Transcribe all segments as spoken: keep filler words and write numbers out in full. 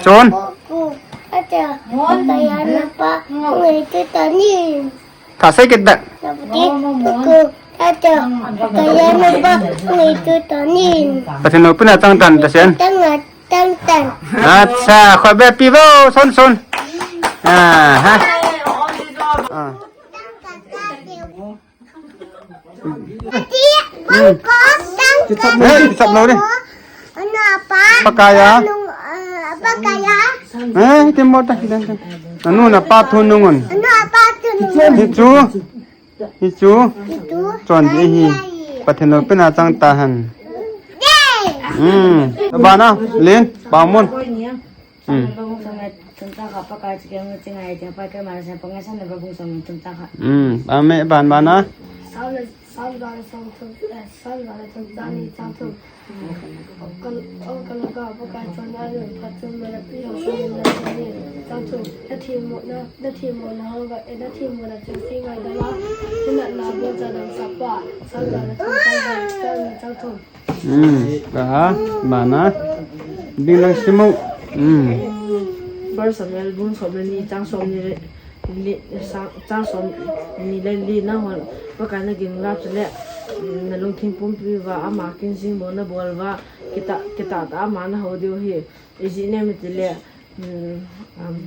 Ron. Kuku, tata, pakaiya napa, ngai tu tanin. Thah sei kit da. Naputi, kuku, tata, pakaiya napa, ngai tu tanin. Pathen loupina chang tan ta sen. Tang, tang, tang. Acha, khut beh peh vo, son, son. Ah, ha. Ah. Ati, bangkok, tang, tang. Hey, kichap lou ding. Anu apa? Pakaiya. Anu, eh, pakaiya. Eh, ti mo ta, ti, ti. Anu napa thunung un. Anu apa thunung un. Hichu. Hichu. Hichu. Chon ding ahi. Pathen loupina chang tahen. Yay. Hmm. Bana, Lin, Pamun. Hmm. Thumcha kha, Pakai chu kei ngai, Pakai kei ma sa, Pakai sa na ba bung sang thumcha kha. Hmm. Amen. Ban, bana. Saul, Saul ba la sang thum, eh, Saul ba la thumcha ni chang thum. Ong kal, ong kal ga Pakai chon na lu, phat chun ma la pi ho chun na chang ni chang thum. Na thi mo na, na thi mo na ho ga, eh, na thi mo na chun si ngai da la. Na na bo cha dang sa pa, Saul ba la thumcha ni chang thum. Hmm, kaha, bana. Ding lang simu. Hmm. First Samuel bung som le ni chang som ni le, ni, sang, chang som ni le li na hon. Pakai na gin la chu le, hmm, na lungthim pumpi uva, ama kin jing bol na bol uva, kita, kita ta ama na ho diu ahi. Ijeh inem itile, hmm, um,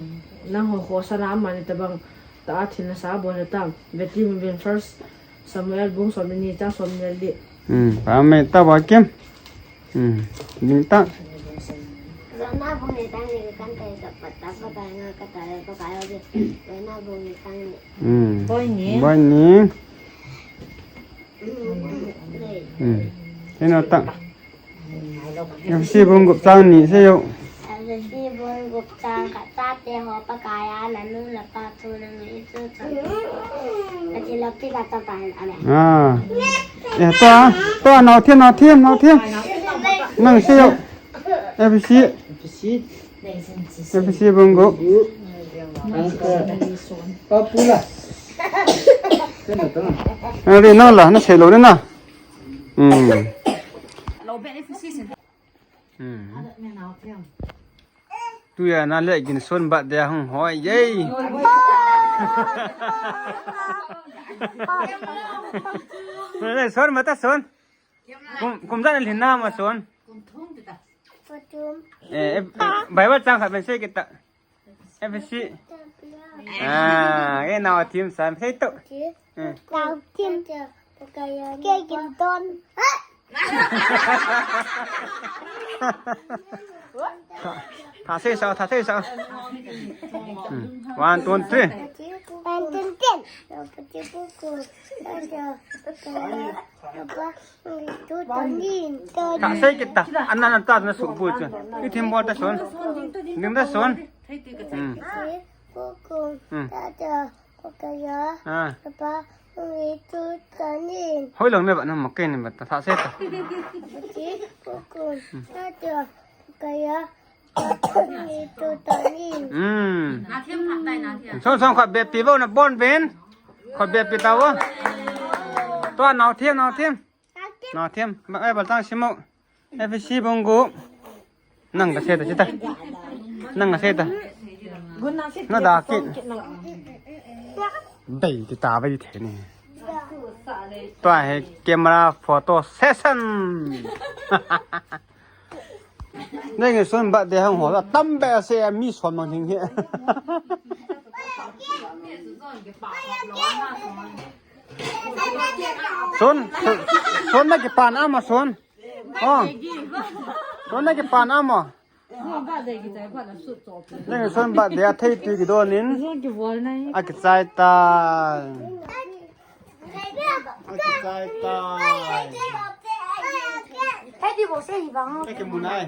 nangho khosa na ama ni tabang ta a thil nasa bol na tam. Veti mun vin First Samuel bung som le ni chang som ni le li. Hmm, pa me ta wa kim. Hmm, ding ta. Roma bung ni chang ni kan ta sa pa ta pa ka nga ka ta le pa ka yo de. Roma bung ni chang ni. Hmm. Boi ni. Boi ni. Hmm. Hmm. Hina ta. Efesi bung gup chang ni sei yo. Efesi bung gup chang khat, chate ho Pakai a, nanu napa thu nang i chu chang. Ati lo pi ka ta pa amen. Ah. Eh, tua, tua, nao thim, nao thim, nao thim. Nang sei yo. Efesi. Efesi bung gup. Papula. Ari na la, na sei lo na. Hmm. Hmm. Tuya na le gin son bat de hung hoi ye. Son mata son. Kum, kum jan lhin na ma son. Eh, eh, Bible chang khat ben sei kita. Efesi. Ah, eh, nao thim san sei to. Eh. Nao thim. Kei kin ton. Tha sei sao, tha sei sao. Hmm. One, two, three. One, two, three. Tha sei kita. An nan ta na su pu chu. I thim bol ta son. Ding ta son. Hmm. Hmm. Ah. Hoilou ne ba na ma kei ne ba ta tha sei ta. Hmm. Son son khut beh peh vo na bon ben. Khut beh peh ta vo. Tua nao thim, nao thim. Nao thim. Ba, eh, bal tang simu. Efesi bung gup. Nang ka sei ta, sei ta. Nang ka sei ta. Na da kit. Bei ti ta bei the ni. Tua hi camera photo session. Nei nge son bat de hang ho la tam be se mi son mang hing he. Son, son, son na kipan ama son. Oh. Son na kipan ama. Nei nge son bat de a thei tu ki don in. A kichai tai. A kichai tai. Hei di bo se hi vang. Hei ki mun ai.